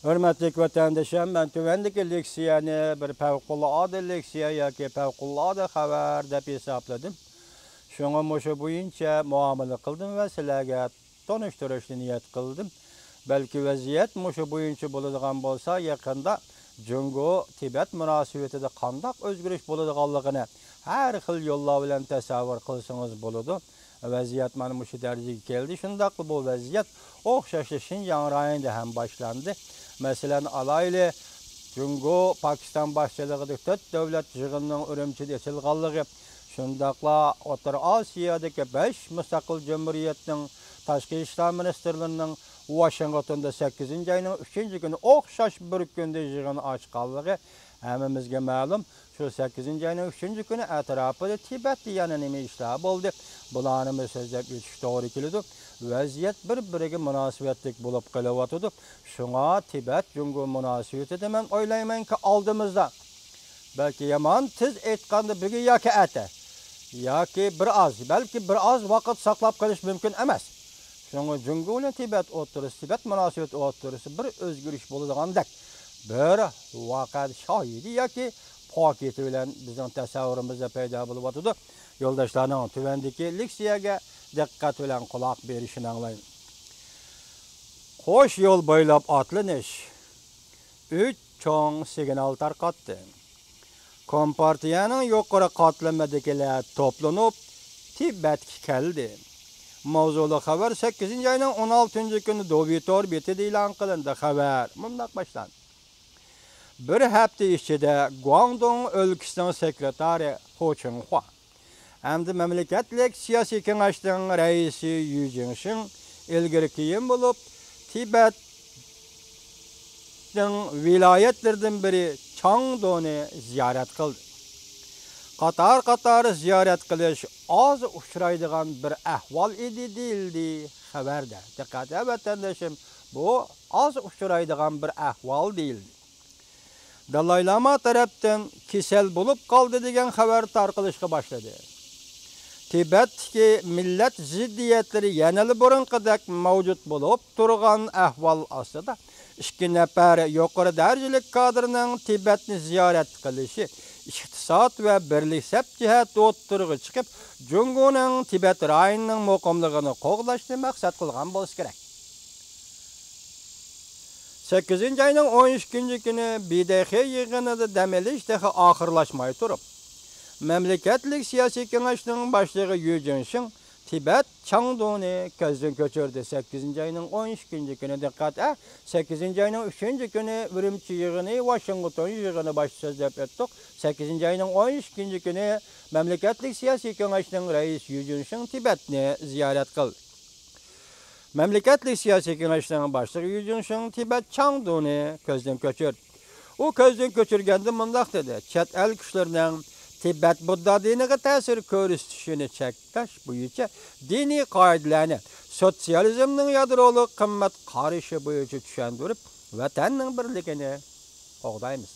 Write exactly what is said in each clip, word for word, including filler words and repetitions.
ھۆرمەتلىك ۋەتەندىشىم، مەن تۆۋەندىكى لېكسىيەنى بىر پەۋقۇلئاددە لېكسىيە ياكى پەۋقۇلئاددە خەۋەر دەپ ھېسابلىدىم. شۇڭا مۇشۇ بويىچە مۇئامىلە قىلدىم ۋە سىلەرگە تونۇشتۇرۇشنى نىيەت قىلدىم. بەلكى ۋەزىيەت مۇشۇ بويىچە بولىدىغان بولسا، يېقىندا جۇڭگو تىبەت مۇناسىۋىتىدە قانداق ئۆزگىرىش بولىدىغانلىقىنى ھەر خىل يوللار بىلەن تەسەۋۋۇر قىلسىڭىز بولىدۇ. ۋەزىيەت مانا مۇشۇ دەرىجىگە كەلدى. شۇنداقلا بۇ ۋەزىيەت ئوخشاشلا شىنجاڭ رايونىدا ھەم باشلاندى. مەسىلەن، ئالايلى، جۇڭگو پاكىستان باشچىلىقىدىكى تۆت دۆلەت يىغىنىنىڭ ئۈرۈمچىدە ئېچىلغانلىقى، شۇنداقلا ئوتتۇرا ئاسىيادىكى بەش مۇستەقىل جۇمھۇرىيەتنىڭ تاشقى ئىشلار مىنىستىرلىرىنىڭ ۋاشىنگتوندا سەككىزىنچى ئاينىڭ ئۈچىنچى كۈنى ئوخشاش بىر كۈندە يىغىن ئاچقانلىقى ھەممىمىزگە مەلۇم. شۇ سەككىزىنچى ئاينىڭ ئۈچىنچى كۈنى ئەتراپىدا تىبەتتە يەنە نېمە ئىشلار بولدى؟ بۇلارنىمۇ سۆزلەپ ئۆتۈش توغرا كېلىدۇ. ۋەزىيەت بىر-بىرىگە مۇناسىۋەتلىك بولۇپ قېلىۋاتىدۇ. شۇڭا تىبەت جۇڭگو مۇناسىۋىتىدە مەن ئويلايمەنكى، ئالدىمىزدا بەلكى يامان تېز ئېيتقاندا بۈگۈن ياكى ئەتە، ياكى بىر ئاز، بەلكى بىر ئاز ۋاقىت ساقلاپ قېلىش مۇمكىن ئەمەس. شۇڭا جۇڭگو بىلەن تىبەت ئوتتۇرىسى، تىبەت مۇناسىۋىتى ئوتتۇرىسى بىر ئۆزگىرىش بولىدىغاندەك بىر ۋەقە شاھىدى ياكى پاكىتى بىلەن بىزنىڭ تەسەۋۋۇرىمىزدا پەيدا بولۇۋاتىدۇ. يولداشلارنىڭ تۆۋەندىكى لېكسىيەگە دىققەت بىلەن قۇلاق بېرىشىنى ئاڭلايمىز. قوش يول بويلاپ ئاتلىنىش. ئۈچ چوڭ سىگنال تارقاتتى. كومپارتىيەنىڭ يۇقىرى قاتلىمىدىكىلەر توپلىنىپ، تىبەتكە كەلدى. ماۋزۇلۇق خەۋەر سەككىزىنچى ئاينىڭ ئون ئالتىنچى كۈنى دوۋى تور بېتىدە ئېلان قىلىندى. خەۋەر مۇنداق باشلاندى. بىر ھەپتە ئىچىدە گۇاڭدۇڭ ئۆلكىسىنىڭ سېكرېتارى خۇ چىڭخۇا ھەمدە مەملىكەتلىك سىياسىي كېڭەشنىڭ رەئىسى يۈ جىڭشىڭ ئىلگىرى كېيىن بولۇپ، تىبەتنىڭ ۋىلايەتلىرىدىن بىرى چاڭدۇنى زىيارەت قىلدى. قاتار-قاتار زىيارەت قىلىش ئاز ئۇچرايدىغان بىر ئەھۋال ئىدى، دېيىلدى خەۋەردە. دىققەت ۋەتەندىشىم، بۇ ئاز ئۇچرايدىغان بىر ئەھۋال، دېيىلدى. دالاي لاما تەرەپتىن كېسەل بولۇپ قالدى دېگەن خەۋەر تارقىلىشقا باشلىدى. تىبەتتىكى مىللەت زىددىيەتلىرى يەنىلا بۇرۇنقىدەك مەۋجۇت بولۇپ تۇرغان ئەھۋال ئاستىدا، ئىككى نەپەر يۇقىرى دەرىجىلىك كادىرنىڭ تىبەتنى زىيارەت قىلىشى ئىقتىساد ۋە بىرلىك سەپ جەھەتتە ئوتتۇرىغا چىقىپ، جۇڭگونىڭ تىبەت رايونىنىڭ مۇقىملىقىنى قوغداشنى مەقسەت قىلغان بولسا كېرەك. سەككىزىنچى ئاينىڭ ئون ئىككىنچى كۈنى بىدېخې يىغىنىدا دەم ئېلىش تېخى ئاخىرلاشماي تۇرۇپ، مەملىكەتلىك سىياسىي كېڭەشنىڭ باشلىقى يۈ جىنشىڭ تىبەت چاڭدۇنى كۆزدىن كۆچۈردى. سەككىزىنچى ئاينىڭ ئون ئىككىنچى كۈنى، دىققەت، ھە، سەككىزىنچى ئاينىڭ ئۈچىنچى كۈنى ئۈرۈمچى يىغىنى، ۋاشىنگتون يىغىنى باشتا سۆزلەپ ئۆتتۇق. سەككىزىنچى ئاينىڭ ئون ئىككىنچى كۈنى مەملىكەتلىك سىياسىي كېڭەشنىڭ رەئىسى يۈ جىنشىڭ تىبەتنى زىيارەت قىلدى. مەملىكەتلىك سىياسىي كېڭەشنىڭ باشلىقى يۈ جىنشىڭ تىبەت چاڭدۇنى كۆزدىن كۆچۈردى. ئۇ كۆزدىن كۆچۈرگەندە مۇنداق دېدى: «چەت ئەل كۈچلىرىنىڭ تىبەت بۇددا دىنىغا تەسىر كۆرسىتىشىنى چەكلەش بويىچە دىنىي قائىدىلەرنى سوتسىيالىزمنىڭ يادرولۇق قىممەت قارىشى بويىچە چۈشەندۈرۈپ، ۋەتەننىڭ بىرلىكىنى قوغدايمىز.»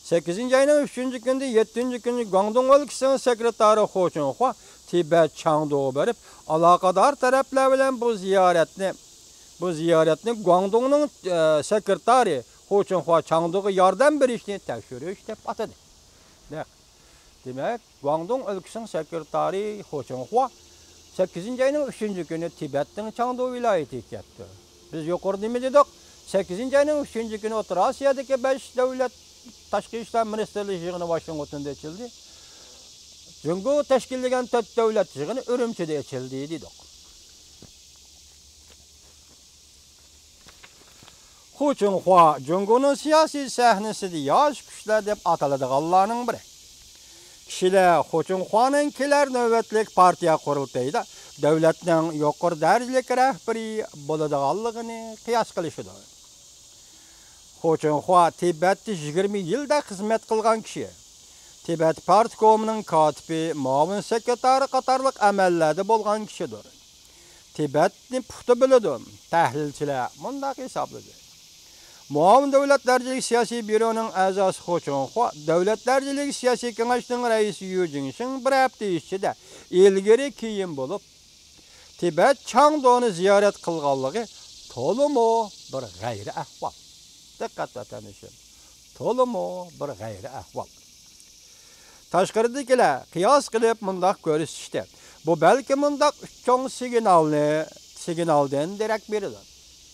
سەككىزىنچى ئاينىڭ ئۈچىنچى كۈنىدىن يەتتىنچى كۈنى گۇاڭدۇڭ ئۆلكىسىنىڭ سېكرېتارى خۇ چىڭخۇا تىبەت چاڭدۇغا بېرىپ، ئالاقىدار تەرەپلەر بىلەن بۇ زىيارەتنى، بۇ زىيارەتنى گۇاڭدۇڭنىڭ، ئە، سېكرېتارى خۇ چىڭخۇا چاڭدۇغا ياردەم بېرىشنى تەكشۈرۈش دەپ ئاتىدى. دېمەك، گۇاڭدۇڭ ئۆلكىسىنىڭ سېكرېتارى خۇ چىڭخۇا سەككىزىنچى ئاينىڭ ئۈچىنچى كۈنى تىبەتنىڭ چاڭدۇ ۋىلايىتىگە كەپتۇ. بىز يۇقىرىدا نېمە دېدۇق؟ سەككىزىنچى ئاينىڭ ئۈچىنچى كۈنى ئوتتۇرا ئاسىيادىكى بەش دۆلەت تاشقى ئىشلار مىنىستىرلىرى يىغىنى ۋاشىنگتوندا ئېچىلدى. جۇڭگو تەشكىللىگەن تۆت دۆلەت يىغىنى ئۈرۈمچىدە ئېچىلدى دېدۇق. خۇ چىڭخۇا جۇڭگونىڭ سىياسىي سەھنىسىدە ياش كۈچلەر دەپ ئاتىلىدىغانلارنىڭ بىرى. كىشىلەر خۇ چىڭخۇانىڭ كېلەر نۆۋەتلىك پارتىيە قۇرۇلتىيىدا دۆلەتنىڭ يۇقىرى دەرىجىلىك رەھبىرى بولىدىغانلىقىنى قىياس قىلىشىدۇ. خۇ چىڭخۇا تىبەتتە يىگىرمە يىلدەك خىزمەت قىلغان كىشى. تىبەت پارتكومىنىڭ كاتىپى، مۇئاۋىن سېكرېتارى قاتارلىق ئەمەللەردە بولغان كىشىدۇر. تىبەتنى پۇختا بىلىدۇ. تەھلىلچىلەر مۇنداق ھېسابلىدى: مۇئاۋىن دۆلەت دەرىجىلىك سىياسىي بيۇرونىڭ ئەزاسى خۇ چىڭخۇا دۆلەت دەرىجىلىك سىياسىي كېڭەشنىڭ رەئىسى يۈ جىنشىڭ بىر ھەپتە ئىچىدە ئىلگىرى كېيىن بولۇپ، تىبەت چاڭدۇنى زىيارەت قىلغانلىقى تولىمۇ بىر غەيرىي ئەھۋال. دىققەت، ۋەتەندىشىم، تولىمۇ بىر غەيرىي ئەھۋال. تاشقىرىدىكىلەر قىياس قىلىپ مۇنداق كۆرسىتىشتى: بۇ بەلكى مۇنداق ئۈچ چوڭ سىگنالنى، سىگنالدىن دېرەك بېرىدۇ.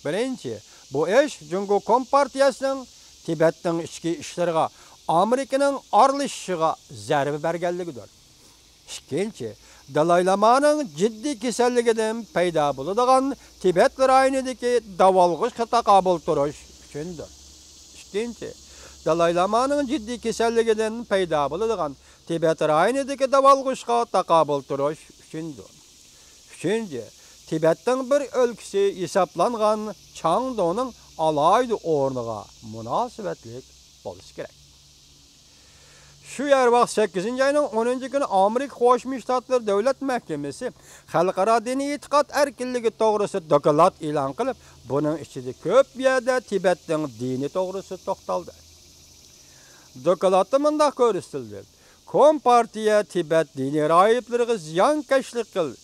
بىرىنچى، بۇ ئىش جۇڭگو كومپارتىيەسىنىڭ تىبەتنىڭ ئىچكى ئىشلىرىغا ئامېرىكىنىڭ ئارىلىشىشىغا زەربە بەرگەنلىكىدۇر. ئىككىنچى، دالاي لامانىڭ جىددىي كېسەللىكىدىن پەيدا بولىدىغان تىبەت رايونىدىكى داۋالغۇشقا تاقابىل تۇرۇش ئۈچۈندۇر. ئىككىنچى، دالاي لامانىڭ جىددىي كېسەللىكىدىن پەيدا بولىدىغان تىبەت رايونىدىكى داۋالغۇشقا تاقابىل تۇرۇش ئۈچۈندۇر. ئۈچىنچى، تىبەتنىڭ بىر ئۆلكىسى ھېسابلانغان چاڭدۇنىڭ ئالاھىدە ئورنىغا مۇناسىۋەتلىك بولۇشى كېرەك. شۇ يەر ۋاقىت سەككىزىنچى ئاينىڭ ئونىنچى كۈنى ئامېرىكا قوشما شتاتلىرى دۆلەت مەھكىمىسى خەلقئارا دىنىي ئېتىقاد ئەركىنلىكى توغرىسىدا دوكلات ئېلان قىلىپ، بۇنىڭ ئىچىدە كۆپ يەردە تىبەتنىڭ دىنى توغرىسىدا توختالدى. دوكلاتتا مۇنداق كۆرسىتىلدى: كومپارتىيە تىبەت دىنىي راھىبلىرىغا زىيانكەشلىك قىلدى.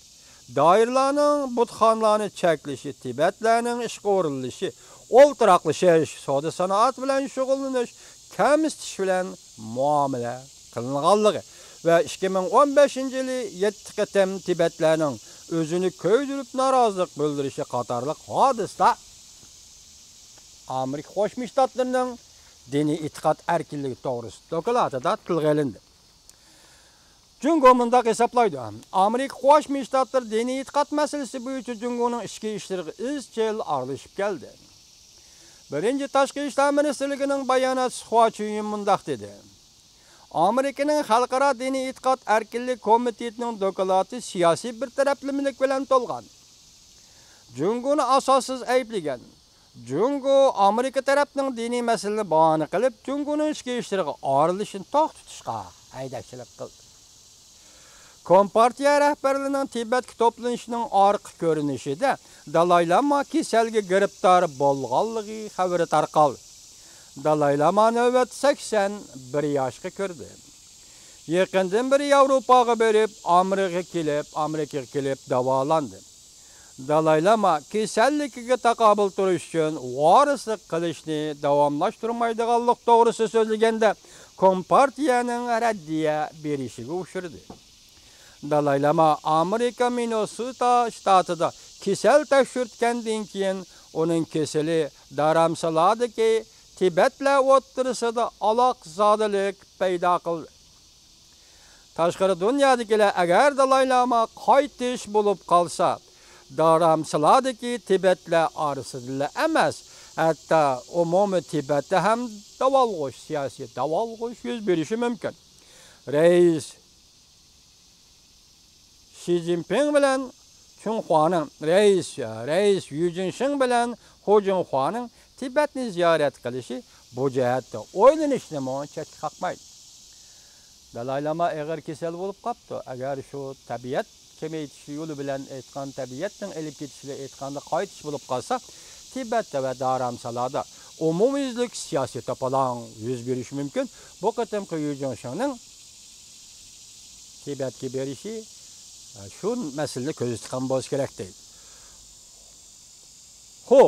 دائىرىلەرنىڭ بۇتخانىلارنى چەكلىشى، تىبەتلەرنىڭ ئىشقا ئورۇنلىشىشى، ئولتۇراقلىشىش، سودا سانائەت بىلەن شۇغۇللىنىش، كەمسىتىش بىلەن مۇئامىلە قىلىنغانلىقى ۋە ئىككى مىڭ ئون بەشىنچى يىلى يەتتە قېتىم تىبەتلەرنىڭ ئۆزىنى كۆيدۈرۈپ نارازىلىق بىلدۈرۈشى قاتارلىق ھادىسىلەر ئامېرىكا قوشما شتاتلىرىنىڭ دىنىي ئېتىقاد ئەركىنلىكى توغرىسىدا دوكلاتىدا تىلغا ئېلىندى. جۇڭگو مۇنداق ھېسابلايدۇ: ئامېرىكا قوشما شتاتلىرى دىنىي ئېتىقاد مەسىلىسى بويىچە جۇڭگونىڭ ئىچكى ئىشلىرىغا ئىزچىل ئارىلىشىپ كەلدى. بىرىنچى تاشقى ئىشلار مىنىستىرلىكىنىڭ باياناتچىسى خۇا چۈنيۈن مۇنداق دېدى: ئامېرىكىنىڭ خەلقئارا دىنىي ئېتىقاد ئەركىنلىك كومىتېتىنىڭ دوكلاتى سىياسىي بىر تەرەپلىمىلىك بىلەن تولغان. جۇڭگونى ئاساسسىز ئەيىبلىگەن. جۇڭگو ئامېرىكا تەرەپنىڭ دىنىي مەسىلىنى باھانە قىلىپ، جۇڭگونىڭ ئىچكى ئىشلىرىغا ئارىلىشىشنى توختىتىشقا ھەيدەكچىلىك قىلدى. كومپارتىيە رەھبەرلىرىنىڭ تىبەتكە توپلىنىشىنىڭ ئارقا كۆرۈنۈشىدە دالاي لاما كېسەلگە گىرىپتار بولغانلىقى خەۋىرى تارقالدى. دالاي لاما نۆۋەتتە سەكسەن بىر ياشقا كىردى. يېقىندىن بېرى ياۋروپاغا بېرىپ، ئامېرىكىغا كېلىپ، ئامېرىكىغا كېلىپ داۋالاندى. دالاي لاما كېسەللىكىگە تاقابىل تۇرۇش ئۈچۈن ۋارىسلىق قىلىشنى داۋاملاشتۇرمايدىغانلىق توغرىسىدا سۆزلىگەندە، كومپارتىيەنىڭ رەددىيە بېرىشىگە ئۇچرىدى. دالاي لاما ئامېرىكا مىننېسوتا شتاتىدا كېسەل تەكشۈرتكەندىن كېيىن، ئۇنىڭ كېسىلى دارامسالادىكى تىبەتلەر ئوتتۇرىسىدا ئالاقزادىلىك پەيدا قىلدى. تاشقىرى دۇنيادىكىلەر ئەگەر دالاي لاما قايتىش بولۇپ قالسا، دارامسالادىكى تىبەتلەر ئارىسىدىلا ئەمەس، ھەتتا ئومۇمىي تىبەتتە ھەم داۋالغۇش، سىياسىي داۋالغۇش يۈز بېرىشى مۇمكىن. رەئىس شى جىنپىڭ بىلەن چۇڭخۇانىڭ، رەئىس، رەئىس يۈ جىنشىڭ بىلەن خۇ جۇڭخۇانىڭ تىبەتنى زىيارەت قىلىشى بۇ جەھەتتە ئويلىنىشنىمۇ چەتكە قاقمايدۇ. دالاي لاما ئېغىر كېسەل بولۇپ قاپتۇ. ئەگەر شۇ تەبىئەت كېمەيتىش يولى بىلەن ئېيتقان، تەبىئەتنىڭ ئېلىپ كېتىشى بىلەن ئېيتقاندا قايتىش بولۇپ قالسا، تىبەتتە ۋە دارامسالادا ئومۇميۈزلۈك سىياسىي توپىلاڭ يۈز بېرىشى مۇمكىن. بۇ قېتىمقى يۈ جىنشىڭنىڭ تىبەتكە بېرىشى، شۇ مەسىلىنى كۆزدە تۇتقان بولسا كېرەك دەيدۇ. خۇ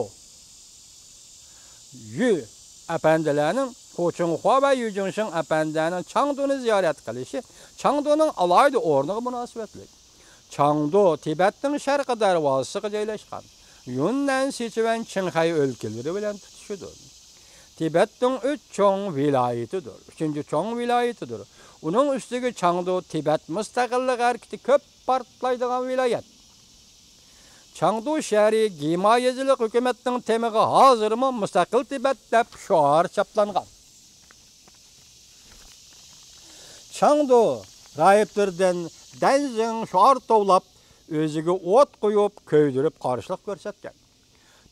يۈ ئەپەندىلەرنىڭ، خۇ چۇڭخۇا ۋە يۈ جىنشىڭ ئەپەندىلەرنىڭ چاڭدۇنى زىيارەت قىلىشى چاڭدۇنىڭ ئالاھىدە ئورنىغا مۇناسىۋەتلىك. چاڭدۇ تىبەتنىڭ شەرقىي دەرۋازىسىغا جايلاشقان. يۈننەن، سىچۈەن، چىڭخەي ئۆلكىلىرى بىلەن تۇتىشىدۇ. تىبەتنىڭ ئۈچ چوڭ ۋىلايىتىدۇر. ئۈچىنچى چوڭ ۋىلايىتىدۇر. ئۇنىڭ ئۈستىگە چاڭدۇ تىبەت مۇستەقىللىق ھەرىكىتى كۆپ پارتلايدىغان ۋىلايەت. چاڭدۇ شەھىرى گىما يېزىلىق ھۆكۈمەتنىڭ تېمىغا ھازىرمۇ مۇستەقىل تىبەت دەپ شوئار چاپلانغان. چاڭدۇ راھىبلىرىدىن دەنزىڭ شوئار توۋلاپ، ئۆزىگە ئوت قويۇپ، كۆيدۈرۈپ قارشىلىق كۆرسەتكەن.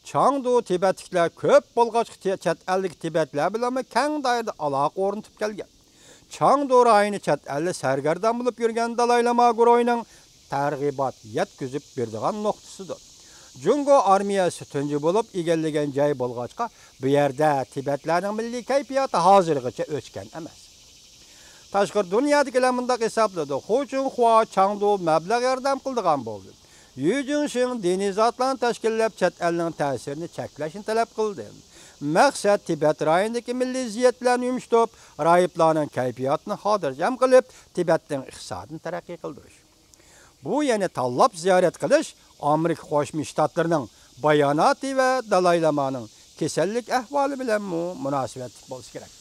چاڭدۇ تىبەتلىكلەر كۆپ بولغاچقا، تى-، چەت ئەلدىكى تىبەتلەر بىلەنمۇ كەڭ دائىرىدە ئالاقە ئورنىتىپ كەلگەن. چاڭدۇ رايونى چەت ئەلدە سەرگەردان بولۇپ يۈرگەن دالاي لاما گۇرۇھىنىڭ تەرغىبات يەتكۈزۈپ بېرىدىغان نۇقتىسىدۇر. جۇڭگو ئارمىيەسى تۇنجى بولۇپ ئىگىلىگەن جاي بولغاچقا، بۇ يەردە تىبەتلەرنىڭ مىللىي كەيپىياتى ھازىرغىچە ئۆچكەن ئەمەس. تاشقىرى دۇنيادىكىلەر مۇنداق ھېسابلىدى: خۇ چۇڭخۇا چاڭدۇ مەبلەغ ياردەم قىلىدىغان بولدى. يۈ جىڭشىڭ دىنىي زاتلارنى تەشكىللەپ، چەت ئەلنىڭ تەسىرىنى چەكلەشنى تەلەپ قىلدى. مەقسەت تىبەت رايونىدىكى مىللىي زىددىيەتلەرنى يۇمشىتىپ، راھىبلارنىڭ كەيپىياتىنى خاتىرجەم قىلىپ، تىبەتنىڭ ئىقتىسادىنى تەرەققىي قىلدۇرۇش. بۇ يەنى تاللاپ زىيارەت قىلىش ئامېرىكا قوشما شتاتلىرىنىڭ باياناتى ۋە دالاي لامانىڭ كېسەللىك ئەھۋالى بىلەنمۇ مۇناسىۋەتلىك بولسا كېرەك.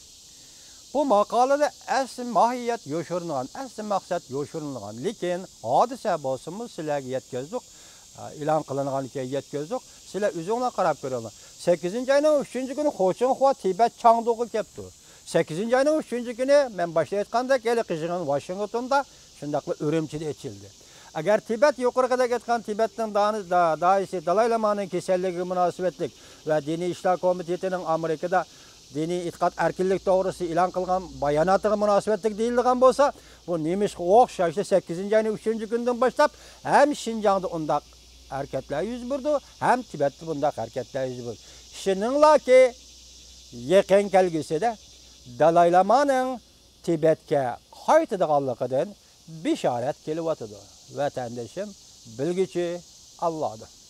بۇ ماقالىدە ئەسلى ماھىيەت يوشۇرۇنغان، ئەسلى مەقسەت يوشۇرۇنغان، لېكىن ھادىسە بولسىمۇ سىلەرگە يەتكۈزدۇق، ئېلان قىلىنغاندىن كېيىن يەتكۈزدۇق. سىلەر ئۆزۈڭلار قاراپ كۆرۈڭلار. سەككىزىنچى ئاينىڭ ئۈچىنچى كۈنى خو چىڭخۇا تىبەت چاڭدۇغا كەپتۇ. سەككىزىنچى ئاينىڭ ئۈچىنچى كۈنى مەن باشتا ئېيتقاندەك، ھېلىقى يىغىن ۋاشىنگتوندا، شۇنداقلا ئۈرۈمچىدە ئېچىلدى. ئەگەر تىبەت يۇقىرىقىدەك ئېيتقان تىبەتنىڭ دانى-، دا-، دائىيسى دالاي لامانىڭ كېسەللىكىگە مۇناسىۋەتلىك ۋە دىنىي ئىشلار كومىتېتىنىڭ ئامېرىكىدا دىنىي ئېتىقاد ئەركىنلىكى توغرىسىدا ئېلان قىلغان باياناتىغا مۇناسىۋەتلىك دېيىلىدىغان بولسا، بۇ نېمىشقا ئوخشاشلا سەككىزىنچى ئاينىڭ ئۈچىنچى كۈنىدىن باشلاپ ھەم شىنجاڭدا ئۇنداق ھەرىكەتلەر يۈز بېرىدۇ، ھەم تىبەتتە بۇنداق ھەرىكەتلەر يۈز بېرىدۇ. ئىشىنىڭلاركى، يېقىن كەلگۈسىدە دالاي لامانىڭ تىبەتكە قايتىدىغانلىقىدىن بېشارەت كېلىۋاتىدۇ. ۋەتەندىشىم، بىلگۈچى ئاللادۇر.